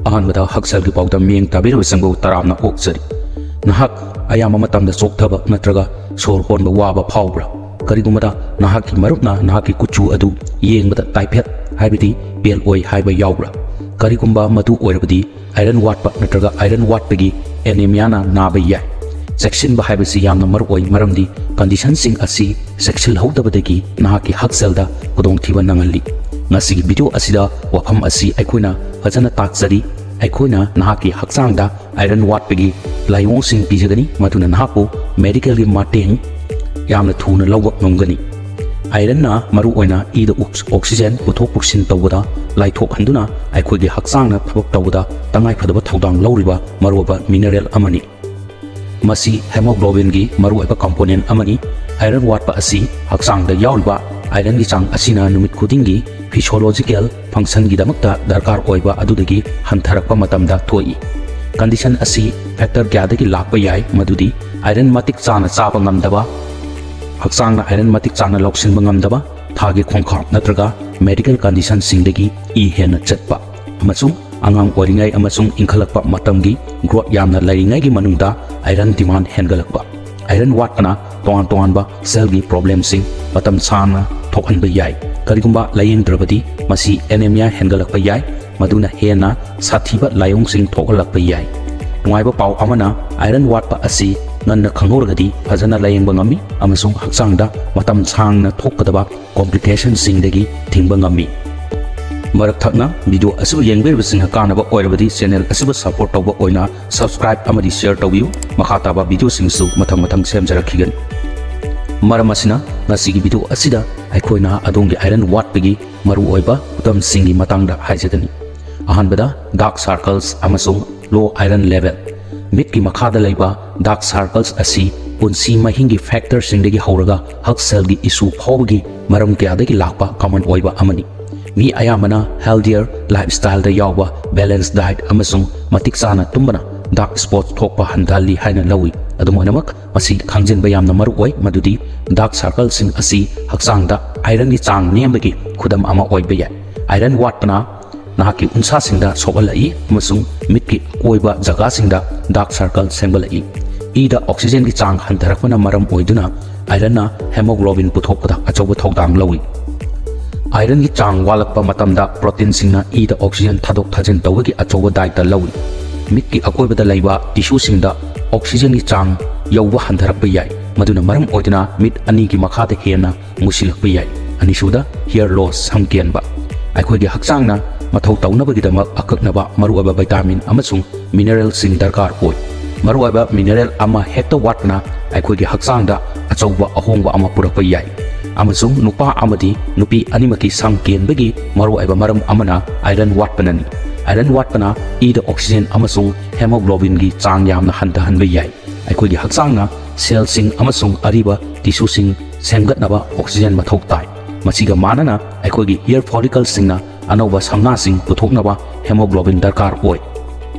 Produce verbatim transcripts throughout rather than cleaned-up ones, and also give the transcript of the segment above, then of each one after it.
ꯑꯍꯥꯟꯕꯗ ꯍꯛꯁꯦꯜꯒꯤ ꯄꯥꯎꯗꯝ ꯃꯤꯠꯌꯦꯡ ꯇꯥꯕꯤꯔꯤꯕꯁꯤꯡꯕꯨ ꯇꯔꯥꯝꯅ ꯑꯣꯛꯆꯔꯤ꯫ ꯅꯍꯥꯛ ꯑꯌꯥꯝꯕ ꯃꯇꯝꯗ ꯆꯣꯛꯊꯕ ꯅꯠꯇ꯭ꯔꯒ ꯁꯣꯔ ꯍꯣꯟꯕ ꯋꯥꯕ ꯐꯥꯎꯕ꯭ꯔꯥ? ꯀꯔꯤꯒꯨꯝꯕꯗ ꯅꯍꯥꯛꯀꯤ ꯃꯔꯨꯞꯅ ꯅꯍꯥꯛꯀꯤ ꯀꯨꯆꯨ ꯑꯗꯨ ꯌꯦꯡꯕꯗ ꯇꯥꯏꯐꯦꯠ ꯍꯥꯏꯕꯗꯤ ꯄꯦꯜ ꯑꯣꯏ ꯍꯥꯏꯕ ꯌꯥꯎꯕ꯭ꯔꯥ? ꯀꯔꯤꯒꯨꯝꯕ ꯃꯗꯨ ꯑꯣꯏꯔꯕꯗꯤ ꯑꯥꯏꯔꯟ ꯋꯥꯠꯄ ꯅꯠꯇ꯭ꯔꯒ ꯑꯥꯏꯔꯟ ꯋꯥꯠꯄꯒꯤ ꯑꯦꯅꯦꯃꯤꯌꯥꯅ ꯅꯥꯕ ꯌꯥꯏ꯫ ꯆꯦꯛꯁꯤꯟꯕ ꯍꯥꯏꯕꯁꯤ ꯌꯥꯝꯅ ꯃꯔꯨꯑꯣꯏ, ꯃꯔꯝꯗꯤ ꯀꯟꯗꯤꯁꯟꯁꯤꯡ ꯑꯁꯤ ꯆꯦꯛꯁꯤꯜꯍꯧꯗꯕꯗꯒꯤ ꯅꯍꯥꯛꯀꯤ ꯍꯛꯁꯦꯜꯗ ꯈꯨꯗꯣꯡꯊꯤꯕ ꯅꯪꯍꯜꯂꯤ꯫ ꯉꯁꯤꯒꯤ ꯚꯤꯗꯤꯑꯣ ꯑꯁꯤꯗ ꯋꯥꯐꯝ ꯑꯁꯤ ꯑꯩꯈꯣꯏꯅ ꯐꯖꯅ ꯇꯥꯛꯆꯔꯤ꯫ ꯑꯩꯈꯣꯏꯅ ꯅꯍꯥꯛꯀꯤ ꯍꯛꯆꯥꯡꯗ ꯑꯥꯏꯔꯟ ꯋꯥꯠꯄꯒꯤ ꯂꯥꯏꯑꯣꯡꯁꯤꯡ ꯄꯤꯖꯒꯅꯤ, ꯃꯗꯨꯅ ꯅꯍꯥꯛꯄꯨ ꯃꯦꯗꯤꯀꯦꯜꯒꯤ ꯃꯇꯦꯡ ꯌꯥꯝꯅ ꯊꯨꯅ ꯂꯧꯕ ꯉꯝꯒꯅꯤ꯫ ꯑꯥꯏꯔꯟꯅ ꯃꯔꯨꯑꯣꯏꯅ ꯏꯗ ꯑꯣꯛ-, ꯑꯣꯛꯁꯤꯖꯦꯟ ꯄꯨꯊꯣꯛ ꯄꯨꯁꯤꯟ ꯇꯧꯕꯗ ꯂꯥꯏꯊꯣꯛꯍꯟꯗꯨꯅ ꯑꯩꯈꯣꯏꯒꯤ ꯍꯛꯆꯥꯡꯅ ꯊꯕꯛ ꯇꯧꯕꯗ ꯇꯉꯥꯏꯐꯗꯕ ꯊꯧꯗꯥꯡ ꯂꯧꯔꯤꯕ ꯃꯔꯨꯑꯣꯏꯕ ꯃꯤꯅꯔꯦꯜ ꯑꯃꯅꯤ꯫ ꯃꯁꯤ ꯍꯦꯃꯣꯒ꯭ꯂꯣꯕꯤꯟꯒꯤ ꯃꯔꯨꯑꯣꯏꯕ ꯀꯝꯄꯣꯅꯦꯟ ꯑꯃꯅꯤ꯫ ꯑꯥꯏꯔꯟ ꯋꯥꯠꯄ ꯑꯁꯤ ꯍꯛꯆꯥꯡꯗ ꯌꯥꯎꯔꯤꯕ ꯑꯥꯏꯔꯟꯒꯤ ꯆꯥꯡ ꯑꯁꯤꯅ ꯅꯨꯃꯤꯠ ꯈꯨꯗꯤꯡꯒꯤ ꯐꯤꯁꯤꯑꯣꯂꯣꯖꯤꯀꯦꯜ ꯐꯪꯁꯟꯒꯤꯗꯃꯛꯇ ꯗꯔꯀꯥꯔ ꯑꯣꯏꯕ ꯑꯗꯨꯗꯒꯤ ꯍꯟꯊꯔꯛꯄ ꯃꯇꯝꯗ ꯊꯣꯛꯏ꯫ ꯀꯟꯗꯤꯁꯟ ꯑꯁꯤ ꯐꯦꯛꯇꯔ ꯀꯌꯥꯗꯒꯤ ꯂꯥꯛꯄ ꯌꯥꯏ, ꯃꯗꯨꯗꯤ ꯑꯥꯏꯔꯟ ꯃꯇꯤꯛ ꯆꯥꯅ ꯆꯥꯕ ꯉꯝꯗꯕ, ꯍꯛꯆꯥꯡꯅ ꯑꯥꯏꯔꯟ ꯃꯇꯤꯛ ꯆꯥꯅ ꯂꯧꯁꯤꯟꯕ ꯉꯝꯗꯕ, ꯊꯥꯒꯤ ꯈꯣꯡꯈꯥꯞ ꯅꯠꯇ꯭ꯔꯒ ꯃꯦꯗꯤꯀꯦꯜ ꯀꯟꯗꯤꯁꯟꯁꯤꯡꯗꯒꯤ ꯏ ꯍꯦꯟꯅ ꯆꯠꯄ, ꯑꯃꯁꯨꯡ ꯑꯉꯥꯡ ꯑꯣꯏꯔꯤꯉꯩ ꯑꯃꯁꯨꯡ ꯏꯟꯈꯠꯂꯛꯄ ꯃꯇꯝꯒꯤ ꯒ꯭ꯔꯣꯠ ꯌꯥꯝꯅ ꯂꯩꯔꯤꯉꯩꯒꯤ ꯃꯅꯨꯡꯗ ꯑꯥꯏꯔꯟ ꯗꯤꯃꯥꯟ ꯍꯦꯟꯒꯠꯂꯛꯄ꯫ ꯑꯥꯏꯔꯟ ꯋꯥꯠꯄꯅ ꯇꯣꯉꯥꯟ ꯇꯣꯉꯥꯟꯕ ꯁꯦꯜꯒꯤ ꯄ꯭ꯔꯣꯕ꯭ꯂꯦꯝꯁꯤꯡ ꯃꯇꯝ ꯁꯥꯡꯅ ꯊꯣꯛꯍꯟꯕ ꯌꯥꯏ꯫ ꯀꯔꯤꯒꯨꯝꯕ ꯂꯥꯌꯦꯡꯗ꯭ꯔꯕꯗꯤ ꯃꯁꯤ ꯑꯦꯅꯦꯃꯤꯌꯥ ꯍꯦꯟꯒꯠꯂꯛꯄ ꯌꯥꯏ, ꯃꯗꯨꯅ ꯍꯦꯟꯅ ꯁꯥꯊꯤꯕ ꯂꯥꯏꯑꯣꯡꯁꯤꯡ ꯊꯣꯛꯍꯜꯂꯛꯄ ꯌꯥꯏ꯫ ꯅꯨꯡꯉꯥꯏꯕ ꯄꯥꯎ ꯑꯃꯅ, ꯑꯥꯏꯔꯟ ꯋꯥꯠꯄ ꯑꯁꯤ ꯉꯟꯅ ꯈꯪꯍꯧꯔꯒꯗꯤ ꯐꯖꯅ ꯂꯥꯌꯦꯡꯕ ꯉꯝꯃꯤ ꯑꯃꯁꯨꯡ ꯍꯛꯆꯥꯡꯗ ꯃꯇꯝ ꯁꯥꯡꯅ ꯊꯣꯛꯀꯗꯕ ꯀꯣꯝꯄ꯭ꯂꯤꯀꯦꯁꯟꯁꯤꯡꯗꯒꯤ ꯊꯤꯡꯕ ꯉꯝꯃꯤ꯫ ꯃꯔꯛ ꯊꯠꯅ ꯚꯤꯗꯤꯑꯣ ꯑꯁꯤꯕꯨ ꯌꯦꯡꯕꯤꯔꯤꯕꯁꯤꯡꯅ ꯀꯥꯟꯅꯕ ꯑꯣꯏꯔꯕꯗꯤ ꯆꯦꯅꯦꯜ ꯑꯁꯤꯕꯨ ꯁꯄꯣꯔꯠ ꯇꯧꯕ ꯑꯣꯏꯅ ꯁꯕꯁꯀ꯭ꯔꯥꯏꯕ ꯑꯃꯗꯤ ꯁꯤꯌꯔ ꯇꯧꯕꯤꯌꯨ꯫ ꯃꯈꯥ ꯇꯥꯕ ꯚꯤꯗꯤꯑꯣꯁꯤꯡꯁꯨ ꯃꯊꯪ ꯃꯊꯪ ꯁꯦꯝꯖꯔꯛꯈꯤꯒꯅꯤ꯫ ꯃꯔꯝ ꯑꯁꯤꯅ ꯉꯁꯤꯒꯤ ꯚꯤꯗꯤꯑꯣ ꯑꯁꯤꯗ ꯑꯩꯈꯣꯏꯅ ꯑꯗꯣꯝꯒꯤ ꯑꯥꯏꯔꯟ ꯋꯥꯠꯄꯒꯤ ꯃꯔꯨꯑꯣꯏꯕ ꯈꯨꯗꯝꯁꯤꯡꯒꯤ ꯃꯇꯥꯡꯗ ꯍꯥꯏꯖꯒꯅꯤ꯫ ꯑꯍꯥꯟꯕꯗ, ꯗꯥꯔꯛ ꯁꯥꯔꯀꯜꯁ ꯑꯃꯁꯨꯡ ꯂꯣ ꯑꯥꯏꯔꯟ ꯂꯦꯚꯦꯜ꯫ ꯃꯤꯠꯀꯤ ꯃꯈꯥꯗ ꯂꯩꯕ ꯗꯥꯔꯛ ꯁꯥꯔꯀꯜꯁ ꯑꯁꯤ ꯄꯨꯟꯁꯤ ꯃꯍꯤꯡꯒꯤ ꯐꯦꯛꯇꯔꯁꯤꯡꯗꯒꯤ ꯍꯧꯔꯒ ꯍꯛꯁꯦꯜꯒꯤ ꯏꯁꯨ ꯐꯥꯎꯕꯒꯤ ꯃꯔꯝ ꯀꯌꯥꯗꯒꯤ ꯂꯥꯛꯄ ꯀꯃꯟ ꯑꯣꯏꯕ ꯑꯃꯅꯤ꯫ ꯃꯤ ꯑꯌꯥꯝꯕꯅ ꯍꯦꯜꯗꯤꯌꯔ ꯂꯥꯏꯐꯁ꯭ꯇꯥꯏꯜꯗ ꯌꯥꯎꯕ ꯕꯦꯂꯦꯟꯁ ꯗꯥꯏꯠ ꯑꯃꯁꯨꯡ ꯃꯇꯤꯛ ꯆꯥꯅ ꯇꯨꯝꯕꯅ ꯗꯥꯔꯛ ꯁ꯭ꯄꯣꯠ ꯊꯣꯛꯄ ꯍꯟꯊꯍꯜꯂꯤ ꯍꯥꯏꯅ ꯂꯧꯏ꯫ ꯑꯗꯨꯝ ꯑꯣꯏꯅꯃꯛ, ꯃꯁꯤ ꯈꯪꯖꯤꯟꯕ ꯌꯥꯝꯅ ꯃꯔꯨ ꯑꯣꯏ ꯃꯗꯨꯗꯤ ꯗꯥꯔꯛ ꯁꯥꯔꯀꯜꯁꯤꯡ ꯑꯁꯤ ꯍꯛꯆꯥꯡꯗ ꯑꯥꯏꯔꯟꯒꯤ ꯆꯥꯡ ꯅꯦꯝꯕꯒꯤ ꯈꯨꯗꯝ ꯑꯃ ꯑꯣꯏꯕ ꯌꯥꯏ꯫ ꯑꯥꯏꯔꯟ ꯋꯥꯠꯄꯅ ꯅꯍꯥꯛꯀꯤ ꯎꯟꯁꯥꯁꯤꯡꯗ ꯁꯣꯛꯍꯜꯂꯛꯏ ꯑꯃꯁꯨꯡ ꯃꯤꯠꯀꯤ ꯑꯀꯣꯏꯕ ꯖꯒꯥꯁꯤꯡꯗ dark circle ꯁꯦꯝꯒꯠꯂꯛꯏ꯫ ꯏꯗ oxygenꯒꯤ ꯆꯥꯡ ꯍꯟꯊꯔꯛꯄꯅ ꯃꯔꯝ ꯑꯣꯏꯗꯨꯅ ironꯅ hemoglobin ꯄꯨꯊꯣꯛꯄꯗ ꯑꯆꯧꯕ ꯊꯧꯗꯥꯡ ꯂꯧꯏ꯫ Ironꯒꯤ ꯆꯥꯡ ꯋꯥꯠꯂꯛꯄ ꯃꯇꯝꯗ proteinꯁꯤꯡꯅ ꯏꯗ oxygen ꯊꯥꯗꯣꯛ ꯊꯥꯖꯤꯟ ꯇꯧꯕꯒꯤ ꯑꯆꯧꯕ ꯗꯥꯏꯇ ꯂꯧꯏ꯫ ꯃꯤꯠꯀꯤ ꯑꯀꯣꯏꯕꯗ ꯂꯩꯕ tissueꯁꯤꯡꯗ oxygenꯒꯤ ꯆꯥꯡ ꯌꯧꯕ ꯍꯟꯊꯔꯛꯄ ꯌꯥꯏ, ꯃꯗꯨꯅ ꯃꯔꯝ ꯑꯣꯏꯗꯨꯅ ꯃꯤꯠ ꯑꯅꯤꯒꯤ ꯃꯈꯥꯗ ꯍꯦꯟꯅ ꯃꯨꯁꯤꯜꯂꯛꯄ ꯌꯥꯏ꯫ ꯑꯅꯤꯁꯨꯕꯗ, hair loss, ꯁꯝ ꯀꯦꯟꯕ꯫ ꯑꯩꯈꯣꯏꯒꯤ ꯍꯛꯆꯥꯡꯅ ꯃꯊꯧ ꯇꯧꯅꯕꯒꯤꯗꯃꯛ ꯑꯀꯛꯅꯕ ꯃꯔꯨꯑꯣꯏꯕ vitamin ꯑꯃꯁꯨꯡ mineralꯁꯤꯡ ꯗꯔꯀꯥꯔ ꯑꯣꯏ꯫ ꯃꯔꯨꯑꯣꯏꯕ mineral ꯑꯃ ꯍꯦꯛꯇ ꯋꯥꯠꯄꯅ ꯑꯩꯈꯣꯏꯒꯤ ꯍꯛꯆꯥꯡꯗ ꯑꯆꯧꯕ ꯑꯍꯣꯡꯕ ꯑꯃ ꯄꯨꯔꯛꯄ ꯌꯥꯏ꯫ ꯑꯃꯁꯨꯡ ꯅꯨꯄꯥ ꯑꯃꯗꯤ ꯅꯨꯄꯤ ꯑꯅꯤꯃꯛꯀꯤ ꯁꯝ ꯀꯦꯟꯕꯒꯤ ꯃꯔꯨꯑꯣꯏꯕ ꯃꯔꯝ ꯑꯃꯅ iron ꯋꯥꯠꯄꯅꯅꯤ꯫ Iron ꯋꯥꯠꯄꯅ ꯏꯗ oxygen ꯑꯃꯁꯨꯡ hemoglobinꯒꯤ ꯆꯥꯡ ꯌꯥꯝꯅ ꯍꯟꯊꯍꯟꯕ ꯌꯥꯏ꯫ ꯑꯩꯈꯣꯏꯒꯤ ꯍꯛꯆꯥꯡꯅ cellꯁꯤꯡ ꯑꯃꯁꯨꯡ ꯑꯔꯤꯕ tissueꯁꯤꯡ ꯁꯦꯝꯒꯠꯅꯕ oxygen ꯃꯊꯧ ꯇꯥꯏ꯫ ꯃꯁꯤꯒ ꯃꯥꯟꯅꯅ, ꯑꯩꯈꯣꯏꯒꯤ hair follicleꯁꯤꯡꯅ ꯑꯅꯧꯕ ꯁꯝꯅꯥꯁꯤꯡ ꯄꯨꯊꯣꯛꯅꯕ hemoglobin ꯗꯔꯀꯥꯔ ꯑꯣꯏ꯫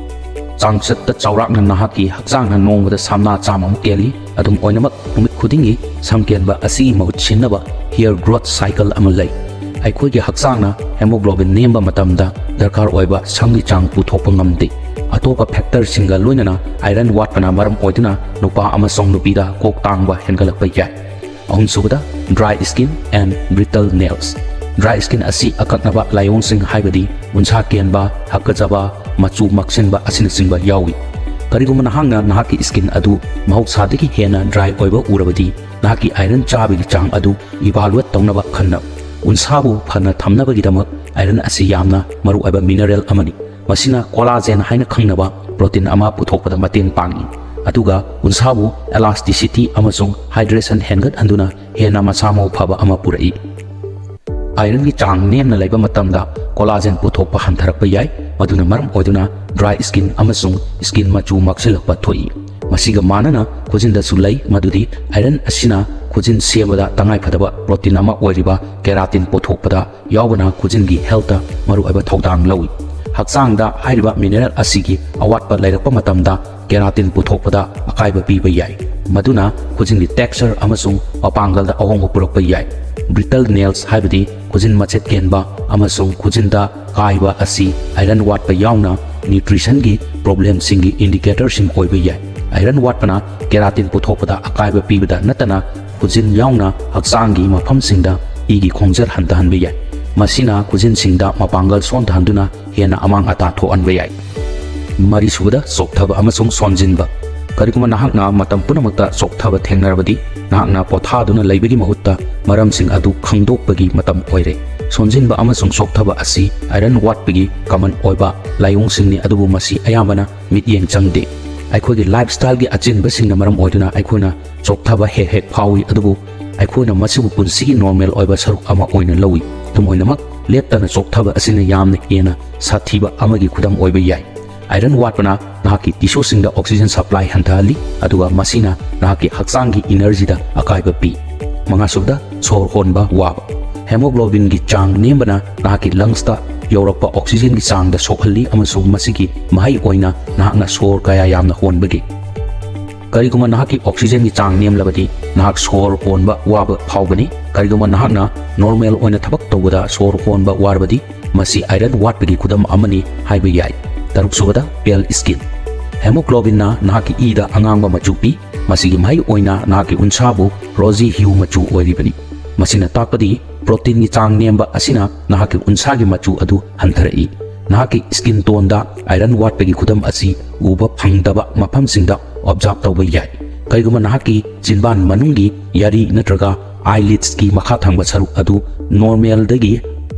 ꯆꯥꯡꯆꯠꯇ ꯆꯥꯎꯔꯥꯛꯅ ꯅꯍꯥꯛꯀꯤ ꯍꯛꯆꯥꯡꯅ ꯅꯣꯡꯃꯗ ꯁꯝꯅꯥ ꯆꯥꯝꯃꯃꯨꯛ ꯀꯦꯜꯂꯤ꯫ ꯑꯗꯨꯝ ꯑꯣꯏꯅꯃꯛ, ꯅꯨꯃꯤꯠ ꯈꯨꯗꯤꯡꯒꯤ ꯁꯝ ꯀꯦꯟꯕ ꯑꯁꯤꯒꯤ ꯃꯍꯨꯠ ꯁꯤꯟꯅꯕ hair growth cycle ꯑꯃ ꯂꯩ꯫ ꯑꯩꯈꯣꯏꯒꯤ ꯍꯛꯆꯥꯡꯅ hemoglobin ꯅꯦꯝꯕ ꯃꯇꯝꯗ ꯗꯔꯀꯥꯔ ꯑꯣꯏꯕ ꯁꯝꯒꯤ ꯆꯥꯡ ꯄꯨꯊꯣꯛꯄ ꯉꯝꯗꯦ꯫ ꯑꯇꯣꯞꯄ factorꯁꯤꯡꯒ ꯂꯣꯏꯅꯅ iron ꯋꯥꯠꯄꯅ ꯃꯔꯝ ꯑꯣꯏꯗꯨꯅ ꯅꯨꯄꯥ ꯑꯃꯁꯨꯡ ꯅꯨꯄꯤꯗ ꯀꯣꯛ ꯇꯥꯡꯕ ꯍꯦꯟꯒꯠꯂꯛꯄ ꯌꯥꯏ꯫ ꯑꯍꯨꯝꯁꯨꯕꯗ, dry skin and brittle nails꯫ Dry skin ꯑꯁꯤ ꯑꯀꯛꯅꯕ ꯂꯥꯏꯑꯣꯡꯁꯤꯡ, ꯍꯥꯏꯕꯗꯤ ꯎꯟꯁꯥ ꯀꯦꯟꯕ, ꯍꯥꯀꯠꯆꯕ, ꯃꯆꯨ ꯃꯛꯁꯤꯟꯕ ꯑꯁꯤꯅꯆꯤꯡꯕ ꯌꯥꯎꯏ꯫ ꯀꯔꯤꯒꯨꯝꯕ ꯅꯍꯥꯛꯅ ꯅꯍꯥꯛꯀꯤ skin ꯑꯗꯨ ꯃꯍꯧꯁꯥꯗꯒꯤ ꯍꯦꯟꯅ dry ꯑꯣꯏꯕ ꯎꯔꯕꯗꯤ, ꯅꯍꯥꯛꯀꯤ iron ꯆꯥꯕꯒꯤ ꯆꯥꯡ ꯑꯗꯨ evaluate ꯇꯧꯅꯕ ꯈꯟꯅꯧ꯫ ꯎꯟꯁꯥꯕꯨ ꯐꯅ ꯊꯝꯅꯕꯒꯤꯗꯃꯛ iron ꯑꯁꯤ ꯌꯥꯝꯅ ꯃꯔꯨꯑꯣꯏꯕ mineral ꯑꯃꯅꯤ꯫ ꯃꯁꯤꯅ collagen ꯍꯥꯏꯅ ꯈꯪꯅꯕ protein ꯑꯃ ꯄꯨꯊꯣꯛꯄꯗ ꯃꯇꯦꯡ ꯄꯥꯡꯏ, ꯑꯗꯨꯒ ꯎꯟꯁꯥꯕꯨ elasticity ꯑꯃꯁꯨꯡ hydration ꯍꯦꯟꯒꯠꯍꯟꯗꯨꯅ ꯍꯦꯟꯅ ꯃꯁꯥ ꯃꯎ ꯐꯕ ꯑꯃ ꯄꯨꯔꯛꯏ꯫ Ironꯒꯤ ꯆꯥꯡ ꯅꯦꯝꯅ ꯂꯩꯕ ꯃꯇꯝꯗ collagen ꯄꯨꯊꯣꯛꯄ ꯍꯟꯊꯔꯛꯄ ꯌꯥꯏ, ꯃꯗꯨꯅ ꯃꯔꯝ ꯑꯣꯏꯗꯨꯅ dry skin ꯑꯃꯁꯨꯡ skin ꯃꯆꯨ ꯃꯛꯁꯤꯜꯂꯛꯄ ꯊꯣꯛꯏ꯫ ꯃꯁꯤꯒ ꯃꯥꯟꯅꯅ, ꯈꯨꯖꯤꯟꯗꯁꯨ ꯂꯩ, ꯃꯗꯨꯗꯤ iron ꯑꯁꯤꯅ ꯈꯨꯖꯤꯟ ꯁꯦꯝꯕꯗ ꯇꯉꯥꯏꯐꯗꯕ protein ꯑꯃ ꯑꯣꯏꯔꯤꯕ keratin ꯄꯨꯊꯣꯛꯄꯗ ꯌꯥꯎꯕꯅ ꯈꯨꯖꯤꯟꯒꯤ healthꯇ ꯃꯔꯨꯑꯣꯏꯕ ꯊꯧꯗꯥꯡ ꯂꯧꯏ꯫ ꯍꯛꯆꯥꯡꯗ ꯍꯥꯏꯔꯤꯕ mineral ꯑꯁꯤꯒꯤ ꯑꯋꯥꯠꯄ ꯂꯩꯔꯛꯄ ꯃꯇꯝꯗ keratin ꯄꯨꯊꯣꯛꯄꯗ ꯑꯀꯥꯏꯕ ꯄꯤꯕ ꯌꯥꯏ, ꯃꯗꯨꯅ ꯈꯨꯖꯤꯟꯒꯤ texture ꯑꯃꯁꯨꯡ ꯃꯄꯥꯡꯒꯜꯗ ꯑꯍꯣꯡꯕ ꯄꯨꯔꯛꯄ ꯌꯥꯏ꯫ Brittle nails ꯍꯥꯏꯕꯗꯤ ꯈꯨꯖꯤꯟ ꯃꯆꯦꯠ ꯀꯦꯟꯕ ꯑꯃꯁꯨꯡ ꯈꯨꯖꯤꯟꯗ ꯀꯥꯏꯕ ꯑꯁꯤ iron ꯋꯥꯠꯄ ꯌꯥꯎꯅ nutritionꯒꯤ problemꯁꯤꯡꯒꯤ indicatorꯁꯤꯡ ꯑꯣꯏꯕ ꯌꯥꯏ꯫ Iron ꯋꯥꯠꯄꯅ keratin ꯄꯨꯊꯣꯛꯄꯗ ꯑꯀꯥꯏꯕ ꯄꯤꯕꯗ ꯅꯠꯇꯅ ꯈꯨꯖꯤꯟ ꯌꯥꯎꯅ ꯍꯛꯆꯥꯡꯒꯤ ꯃꯐꯝꯁꯤꯡꯗ ꯏꯒꯤ ꯈꯣꯡꯖꯦꯜ ꯍꯟꯊꯍꯟꯕ ꯌꯥꯏ꯫ ꯃꯁꯤꯅ ꯈꯨꯖꯤꯟꯁꯤꯡꯗ ꯃꯄꯥꯡꯒꯜ ꯁꯣꯟꯊꯍꯟꯗꯨꯅ ꯍꯦꯟꯅ ꯑꯃꯥꯡ ꯑꯇꯥ ꯊꯣꯛꯍꯟꯕ ꯌꯥꯏ꯫ ꯃꯔꯤꯁꯨꯕꯗ, ꯆꯣꯛꯊꯕ ꯑꯃꯁꯨꯡ ꯁꯣꯟꯖꯤꯟꯕ꯫ ꯀꯔꯤꯒꯨꯝꯕ ꯅꯍꯥꯛꯅ ꯃꯇꯝ ꯄꯨꯝꯅꯃꯛꯇ ꯆꯣꯛꯊꯕ ꯊꯦꯡꯅꯔꯕꯗꯤ, ꯅꯍꯥꯛꯅ ꯄꯣꯊꯥꯗꯨꯅ ꯂꯩꯕꯒꯤ ꯃꯍꯨꯠꯇ ꯃꯔꯝꯁꯤꯡ ꯑꯗꯨ ꯈꯪꯗꯣꯛꯄꯒꯤ ꯃꯇꯝ ꯑꯣꯏꯔꯦ꯫ ꯁꯣꯟꯖꯤꯟꯕ ꯑꯃꯁꯨꯡ ꯆꯣꯛꯊꯕ ꯑꯁꯤ iron ꯋꯥꯠꯄꯒꯤ common ꯑꯣꯏꯕ ꯂꯥꯏꯑꯣꯡꯁꯤꯡꯅꯤ, ꯑꯗꯨꯕꯨ ꯃꯁꯤ ꯑꯌꯥꯝꯕꯅ ꯃꯤꯠꯌꯦꯡ ꯆꯪꯗꯦ꯫ ꯑꯩꯈꯣꯏꯒꯤ lifestyleꯒꯤ ꯑꯆꯤꯟꯕꯁꯤꯡꯅ ꯃꯔꯝ ꯑꯣꯏꯗꯨꯅ ꯑꯩꯈꯣꯏꯅ ꯆꯣꯛꯊꯕ ꯍꯦꯛ ꯍꯦꯛ ꯐꯥꯎꯏ, ꯑꯗꯨꯕꯨ ꯑꯩꯈꯣꯏꯅ ꯃꯁꯤꯕꯨ ꯄꯨꯟꯁꯤꯒꯤ normal ꯑꯣꯏꯕ ꯁꯔꯨꯛ ꯑꯃ ꯑꯣꯏꯅ ꯂꯧꯏ꯫ ꯑꯗꯨꯝ ꯑꯣꯏꯅꯃꯛ, ꯂꯦꯞꯇꯅ ꯆꯣꯛꯊꯕ ꯑꯁꯤꯅ ꯌꯥꯝꯅ ꯍꯦꯟꯅ ꯁꯥꯊꯤꯕ ꯑꯃꯒꯤ ꯈꯨꯗꯝ ꯑꯣꯏꯕ ꯌꯥꯏ꯫ Iron ꯋꯥꯠꯄꯅ ꯅꯍꯥꯛꯀꯤ tissueꯁꯤꯡꯗ oxygen supply ꯍꯟꯊꯍꯜꯂꯤ, ꯑꯗꯨꯒ ꯃꯁꯤꯅ ꯅꯍꯥꯛꯀꯤ ꯍꯛꯆꯥꯡꯒꯤ energyꯗ ꯑꯀꯥꯏꯕ ꯄꯤ꯫ ꯃꯉꯥꯁꯨꯕꯗ, ꯁꯣꯔ ꯍꯣꯟꯕ ꯋꯥꯕ꯫ Hemoglobinꯒꯤ ꯆꯥꯡ ꯅꯦꯝꯕꯅ ꯅꯍꯥꯛꯀꯤ lungsꯇ ꯌꯧꯔꯛꯄ oxygenꯒꯤ ꯆꯥꯡꯗ ꯁꯣꯛꯍꯜꯂꯤ, ꯑꯃꯁꯨꯡ ꯃꯁꯤꯒꯤ ꯃꯍꯩ ꯑꯣꯏꯅ ꯅꯍꯥꯛꯅ ꯁꯣꯔ ꯀꯌꯥ ꯌꯥꯝꯅ ꯍꯣꯟꯕꯒꯦ? ꯀꯔꯤꯒꯨꯝꯕ ꯅꯍꯥꯛꯀꯤ oxygenꯒꯤ ꯆꯥꯡ ꯅꯦꯝꯂꯕꯗꯤ, ꯅꯍꯥꯛ ꯁꯣꯔ ꯍꯣꯟꯕ ꯋꯥꯕ ꯐꯥꯎꯒꯅꯤ꯫ ꯀꯔꯤꯒꯨꯝꯕ ꯅꯍꯥꯛꯅ normal ꯑꯣꯏꯅ ꯊꯕꯛ ꯇꯧꯕꯗ ꯁꯣꯔ ꯍꯣꯟꯕ ꯋꯥꯔꯕꯗꯤ, ꯃꯁꯤ iron ꯋꯥꯠꯄꯒꯤ ꯈꯨꯗꯝ ꯑꯃꯅꯤ ꯍꯥꯏꯕ ꯌꯥꯏ꯫ ꯇꯔꯨꯛꯁꯨꯕꯗ, pale skin꯫ Hemoglobinꯅ ꯅꯍꯥꯛꯀꯤ ꯏꯗ ꯑꯉꯥꯡꯕ ꯃꯆꯨ ꯄꯤ꯫ ꯃꯁꯤꯒꯤ ꯃꯍꯩ ꯑꯣꯏꯅ ꯅꯍꯥꯛꯀꯤ ꯎꯟꯁꯥꯕꯨ rosy hue ꯃꯆꯨ ꯑꯣꯏꯔꯤꯕꯅꯤ꯫ ꯃꯁꯤꯅ ꯇꯥꯛꯄꯗꯤ proteinꯒꯤ ꯆꯥꯡ ꯅꯦꯝꯕ ꯑꯁꯤꯅ ꯅꯍꯥꯛꯀꯤ ꯎꯟꯁꯥꯒꯤ ꯃꯆꯨ ꯑꯗꯨ ꯍꯟꯊꯔꯛꯏ꯫ ꯅꯍꯥꯛꯀꯤ skin toneꯗ iron ꯋꯥꯠꯄꯒꯤ ꯈꯨꯗꯝ ꯑꯁꯤ ꯎꯕ ꯐꯪꯗꯕ ꯃꯐꯝꯁꯤꯡꯗ observe ꯇꯧꯕ ꯌꯥꯏ꯫ ꯀꯔꯤꯒꯨꯝꯕ ꯅꯍꯥꯛꯀꯤ ꯆꯤꯟꯕꯥꯟ ꯃꯅꯨꯡꯒꯤ ꯌꯥꯔꯤ ꯅꯠꯇ꯭ꯔꯒ eyelidsꯀꯤ ꯃꯈꯥ ꯊꯪꯕ ꯁꯔꯨꯛ ꯑꯗꯨ normalꯗꯒꯤ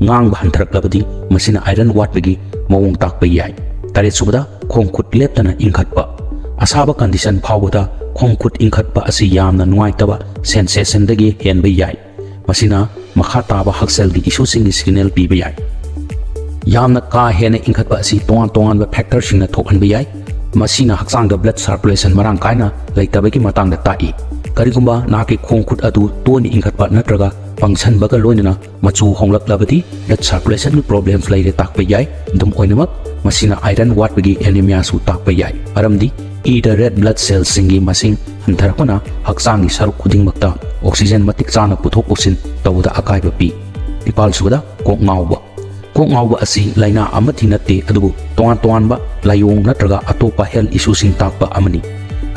ꯉꯥꯡꯕ ꯍꯟꯊꯔꯛꯂꯕꯗꯤ, ꯃꯁꯤꯅ iron ꯋꯥꯠꯄꯒꯤ ꯃꯑꯣꯡ ꯇꯥꯛꯄ ꯌꯥꯏ꯫ ꯇꯔꯦꯠꯁꯨꯕꯗ, ꯈꯣꯡ ꯈꯨꯠ ꯂꯦꯞꯇꯅ ꯏꯪꯈꯠꯄ꯫ ꯑꯁꯥꯕ condition ꯐꯥꯎꯕꯗ ꯈꯣꯡ ꯈꯨꯠ ꯏꯪꯈꯠꯄ ꯑꯁꯤ ꯌꯥꯝꯅ ꯅꯨꯡꯉꯥꯏꯇꯕ sensationꯗꯒꯤ ꯍꯦꯟꯕ ꯌꯥꯏ꯫ ꯃꯁꯤꯅ ꯃꯈꯥ ꯇꯥꯕ ꯍꯛꯁꯦꯜꯒꯤ issueꯁꯤꯡꯒꯤ signal ꯄꯤꯕ ꯌꯥꯏ꯫ ꯌꯥꯝꯅ ꯀꯥ ꯍꯦꯟꯅ ꯏꯪꯈꯠꯄ ꯑꯁꯤ ꯇꯣꯉꯥꯟ ꯇꯣꯉꯥꯟꯕ factorꯁꯤꯡꯅ ꯊꯣꯛꯍꯟꯕ ꯌꯥꯏ꯫ ꯃꯁꯤꯅ ꯍꯛꯆꯥꯡꯗ blood circulation ꯃꯔꯥꯡ ꯀꯥꯏꯅ ꯂꯩꯇꯕꯒꯤ ꯃꯇꯥꯡꯗ ꯇꯥꯛꯏ꯫ ꯀꯔꯤꯒꯨꯝꯕ ꯅꯍꯥꯛꯀꯤ ꯈꯣꯡ ꯈꯨꯠ ꯑꯗꯨ ꯇꯣꯏꯅ ꯏꯪꯈꯠꯄ ꯅꯠꯇ꯭ꯔꯒ ꯄꯪꯁꯟꯕꯒ ꯂꯣꯏꯅꯅ ꯃꯆꯨ ꯍꯣꯡꯂꯛꯂꯕꯗꯤ, blood circulationꯒꯤ problems ꯂꯩꯔꯦ ꯇꯥꯛꯄ ꯌꯥꯏ꯫ ꯑꯗꯨꯝ ꯑꯣꯏꯅꯃꯛ, ꯃꯁꯤꯅ iron ꯋꯥꯠꯄꯒꯤ anemiaꯁꯨ ꯇꯥꯛꯄ ꯌꯥꯏ, ꯃꯔꯝꯗꯤ ꯏꯗ red blood cellꯁꯤꯡꯒꯤ ꯃꯁꯤꯡ ꯍꯟꯊꯔꯛꯄꯅ ꯍꯛꯆꯥꯡꯒꯤ ꯁꯔꯨꯛ ꯈꯨꯗꯤꯡꯃꯛꯇ oxygen ꯃꯇꯤꯛ ꯆꯥꯅ ꯄꯨꯊꯣꯛ ꯄꯨꯁꯤꯟ ꯇꯧꯕꯗ ꯑꯀꯥꯏꯕ ꯄꯤ꯫ ꯅꯤꯄꯥꯜ ꯁꯨꯕꯗ, ꯀꯣꯛ ꯉꯥꯎꯕ꯫ ꯀꯣꯛ ꯉꯥꯎꯕ ꯑꯁꯤ ꯂꯥꯏꯅꯥ ꯑꯃꯠꯇꯤ ꯅꯠꯇꯦ, ꯑꯗꯨꯕꯨ ꯇꯣꯉꯥꯟ ꯇꯣꯉꯥꯟꯕ ꯂꯥꯏꯑꯣꯡ ꯅꯠꯇ꯭ꯔꯒ ꯑꯇꯣꯞꯄ health issueꯁꯤꯡ ꯇꯥꯛꯄ ꯑꯃꯅꯤ꯫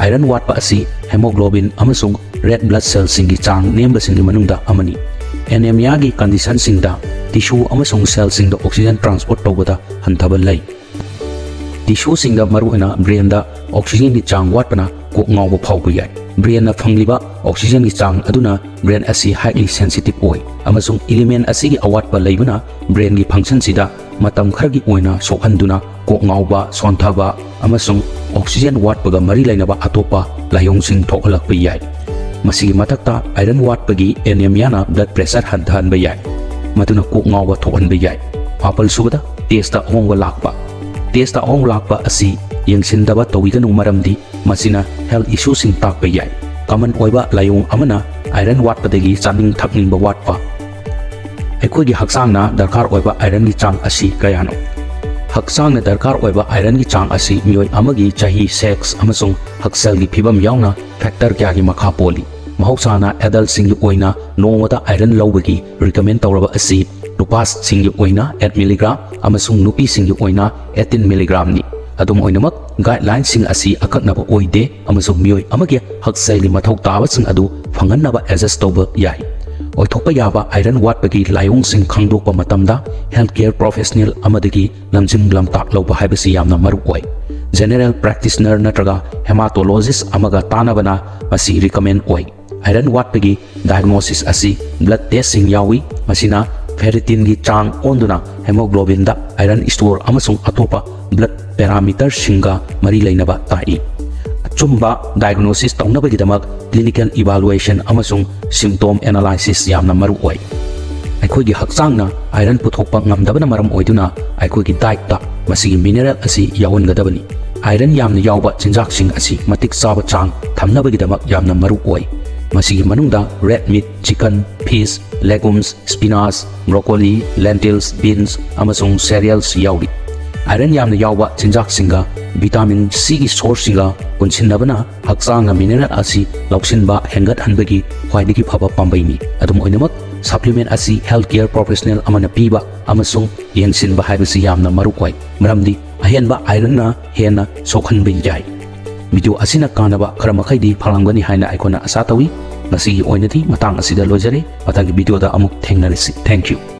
Iron ꯋꯥꯠꯄ ꯑꯁꯤ hemoglobin ꯑꯃꯁꯨꯡ red blood cellꯁꯤꯡꯒꯤ ꯆꯥꯡ ꯅꯦꯝꯕꯁꯤꯡꯒꯤ ꯃꯅꯨꯡꯗ ꯑꯃꯅꯤ꯫ Anemiaꯒꯤ conditionꯁꯤꯡꯗ tissue ꯑꯃꯁꯨꯡ cellꯁꯤꯡꯗ oxygen transport ꯇꯧꯕꯗ ꯍꯟꯊꯕ ꯂꯩ꯫ Tissueꯁꯤꯡꯗ, ꯃꯔꯨꯑꯣꯏꯅ brainꯗ, oxygenꯒꯤ ꯆꯥꯡ ꯋꯥꯠꯄꯅ ꯀꯣꯛ ꯉꯥꯎꯕ ꯐꯥꯎꯕ ꯌꯥꯏ꯫ Brainꯅ ꯐꯪꯂꯤꯕ oxygenꯒꯤ ꯆꯥꯡ ꯑꯗꯨꯅ brain ꯑꯁꯤ highly sensitive ꯑꯣꯏ, ꯑꯃꯁꯨꯡ element ꯑꯁꯤꯒꯤ ꯑꯋꯥꯠꯄ ꯂꯩꯕꯅ brainꯒꯤ functionꯁꯤꯗ ꯃꯇꯝ ꯈꯔꯒꯤ ꯑꯣꯏꯅ ꯁꯣꯛꯍꯟꯗꯨꯅ ꯀꯣꯛ ꯉꯥꯎꯕ, ꯁꯣꯟꯊꯕ ꯑꯃꯁꯨꯡ oxygen ꯋꯥꯠꯄꯒ ꯃꯔꯤ ꯂꯩꯅꯕ ꯑꯇꯣꯞꯄ ꯂꯥꯏꯑꯣꯡꯁꯤꯡ ꯊꯣꯛꯍꯜꯂꯛꯄ ꯌꯥꯏ꯫ ꯃꯁꯤꯒꯤ ꯃꯊꯛꯇ, iron ꯋꯥꯠꯄꯒꯤ anemiaꯅ blood pressure ꯍꯟꯊꯍꯟꯕ ꯌꯥꯏ, ꯃꯗꯨꯅ ꯀꯣꯛ ꯉꯥꯎꯕ ꯊꯣꯛꯍꯟꯕ ꯌꯥꯏ꯫ ꯃꯥꯄꯜ ꯁꯨꯕꯗ, tasteꯇ ꯑꯍꯣꯡꯕ ꯂꯥꯛꯄ꯫ Tasteꯇ ꯑꯍꯣꯡꯕ ꯂꯥꯛꯄ ꯑꯁꯤ ꯌꯦꯡꯁꯤꯟꯗꯕ ꯇꯧꯕꯤꯒꯅꯨ, ꯃꯔꯝꯗꯤ ꯃꯁꯤꯅ health issueꯁꯤꯡ ꯇꯥꯛꯄ ꯌꯥꯏ꯫ Common ꯑꯣꯏꯕ ꯂꯥꯏꯑꯣꯡ ꯑꯃꯅ iron ꯋꯥꯠꯄꯗꯒꯤ ꯆꯥꯅꯤꯡ ꯊꯛꯅꯤꯡꯕ ꯋꯥꯠꯄ꯫ ꯑꯩꯈꯣꯏꯒꯤ ꯍꯛꯆꯥꯡꯅ ꯗꯔꯀꯥꯔ ꯑꯣꯏꯕ ironꯒꯤ ꯆꯥꯡ ꯑꯁꯤ ꯀꯌꯥꯅꯣ? ꯍꯛꯆꯥꯡꯅ ꯗꯔꯀꯥꯔ ꯑꯣꯏꯕ ironꯒꯤ ꯆꯥꯡ ꯑꯁꯤ ꯃꯤꯑꯣꯏ ꯑꯃꯒꯤ ꯆꯍꯤ, sex ꯑꯃꯁꯨꯡ ꯍꯛꯁꯦꯜꯒꯤ ꯐꯤꯕꯝ ꯌꯥꯎꯅ factor ꯀꯌꯥꯒꯤ ꯃꯈꯥ ꯄꯣꯜꯂꯤ꯫ ꯃꯍꯧꯁꯥꯅ adultꯁꯤꯡꯒꯤ ꯑꯣꯏꯅ ꯅꯣꯡꯃꯗ iron ꯂꯧꯕꯒꯤ recommend ꯇꯧꯔꯕ ꯑꯁꯤ ꯅꯨꯄꯥꯁꯤꯡꯒꯤ ꯑꯣꯏꯅ eight milligram ꯑꯃꯁꯨꯡ ꯅꯨꯄꯤꯁꯤꯡꯒꯤ ꯑꯣꯏꯅ eighteen milligramꯅꯤ꯫ ꯑꯗꯨꯝ ꯑꯣꯏꯅꯃꯛ, guidelineꯁꯤꯡ ꯑꯁꯤ ꯑꯀꯛꯅꯕ ꯑꯣꯏꯗꯦ ꯑꯃꯁꯨꯡ ꯃꯤꯑꯣꯏ ꯑꯃꯒꯤ ꯍꯛꯁꯦꯜꯒꯤ ꯃꯊꯧ ꯇꯥꯕꯁꯤꯡ ꯑꯗꯨ ꯐꯪꯍꯟꯅꯕ adjust ꯇꯧꯕ ꯌꯥꯏ꯫ ꯑꯣꯏꯊꯣꯛꯄ ꯌꯥꯕ iron ꯋꯥꯠꯄꯒꯤ ꯂꯥꯏꯑꯣꯡꯁꯤꯡ ꯈꯪꯗꯣꯛꯄ ꯃꯇꯝꯗ, healthcare professional ꯑꯃꯗꯒꯤ ꯂꯝꯖꯤꯡ ꯂꯝꯇꯥꯛ ꯂꯧꯕ ꯍꯥꯏꯕꯁꯤ ꯌꯥꯝꯅ ꯃꯔꯨ ꯑꯣꯏ꯫ General practitioner ꯅꯠꯇ꯭ꯔꯒ hematologist ꯑꯃꯒ ꯇꯥꯟꯅꯕꯅ ꯃꯁꯤ recommend ꯑꯣꯏ꯫ Iron ꯋꯥꯠꯄꯒꯤ diagnosis ꯑꯁꯤ blood testꯁꯤꯡ ꯌꯥꯎꯏ, ꯃꯁꯤꯅ ferritinꯒꯤ ꯆꯥꯡ ꯑꯣꯟꯗꯨꯅ hemoglobinꯗ iron store ꯑꯃꯁꯨꯡ ꯑꯇꯣꯞꯄ blood parameterꯁꯤꯡꯒ ꯃꯔꯤ ꯂꯩꯅꯕ ꯇꯥꯛꯏ꯫ ꯑꯆꯨꯝꯕ diagnosis ꯇꯧꯅꯕꯒꯤꯗꯃꯛ clinical evaluation ꯑꯃꯁꯨꯡ symptom analysis ꯌꯥꯝꯅ ꯃꯔꯨ ꯑꯣꯏ꯫ ꯑꯩꯈꯣꯏꯒꯤ ꯍꯛꯆꯥꯡꯅ iron ꯄꯨꯊꯣꯛꯄ ꯉꯝꯗꯕꯅ ꯃꯔꯝ ꯑꯣꯏꯗꯨꯅ, ꯑꯩꯈꯣꯏꯒꯤ dietꯇ ꯃꯁꯤꯒꯤ mineral ꯑꯁꯤ ꯌꯥꯎꯍꯟꯒꯗꯕꯅꯤ꯫ Iron ꯌꯥꯝꯅ ꯌꯥꯎꯕ ꯆꯤꯟꯖꯥꯛꯁꯤꯡ ꯑꯁꯤ ꯃꯇꯤꯛ ꯆꯥꯕ ꯆꯥꯡ ꯊꯝꯅꯕꯒꯤꯗꯃꯛ ꯌꯥꯝꯅ ꯃꯔꯨ ꯑꯣꯏ꯫ ꯃꯁꯤꯒꯤ ꯃꯅꯨꯡꯗ red meat, chicken, fish, legumes, spinach, broccoli, lentils, beans, ꯑꯃꯁꯨꯡ cereals ꯌꯥꯎꯔꯤ꯫ ꯑꯥꯏꯔꯟ ꯌꯥꯝꯅ ꯌꯥꯎꯕ ꯆꯤꯟꯖꯥꯛꯁꯤꯡꯒ ꯚꯤꯇꯥꯃꯤꯟ ꯁꯤꯒꯤ ꯁꯣꯔꯁꯁꯤꯡꯒ ꯄꯨꯟꯁꯤꯟꯅꯕꯅ ꯍꯛꯆꯥꯡꯅ ꯃꯤꯅꯔꯦꯜ ꯑꯁꯤ ꯂꯧꯁꯤꯟꯕ ꯍꯦꯟꯒꯠꯍꯟꯕꯒꯤ ꯈ꯭ꯋꯥꯏꯗꯒꯤ ꯐꯕ ꯄꯥꯝꯕꯩꯅꯤ꯫ ꯑꯗꯨꯝ ꯑꯣꯏꯅꯃꯛ, ꯁꯄ꯭ꯂꯤꯃꯦꯟ ꯑꯁꯤ ꯍꯦꯜꯊ ꯀꯦꯌꯔ ꯄ꯭ꯔꯣꯐꯦꯁꯅꯦꯜ ꯑꯃꯅ ꯄꯤꯕ ꯑꯃꯁꯨꯡ ꯌꯦꯡꯁꯤꯟꯕ ꯍꯥꯏꯕꯁꯤ ꯌꯥꯝꯅ ꯃꯔꯨ ꯑꯣꯏ, ꯃꯔꯝꯗꯤ ꯑꯍꯦꯟꯕ ꯑꯥꯏꯔꯟꯅ ꯍꯦꯟꯅ ꯁꯣꯛꯍꯟꯕ ꯌꯥꯏ꯫ ꯚꯤꯗꯤꯑꯣ ꯑꯁꯤꯅ ꯀꯥꯟꯅꯕ ꯈꯔ ꯃꯈꯩꯗꯤ ꯐꯪꯂꯝꯒꯅꯤ ꯍꯥꯏꯅ ꯑꯩꯈꯣꯏꯅ ꯑꯁꯥ ꯇꯧꯏ꯫ ꯉꯁꯤꯒꯤ ꯑꯣꯏꯅꯗꯤ ꯃꯇꯥꯡ ꯑꯁꯤꯗ ꯂꯣꯏꯖꯔꯦ꯫ ꯃꯊꯪꯒꯤ ꯚꯤꯗꯤꯑꯣꯗ ꯑꯃꯨꯛ ꯊꯦꯡꯅꯔꯁꯤ꯫ Thank you꯫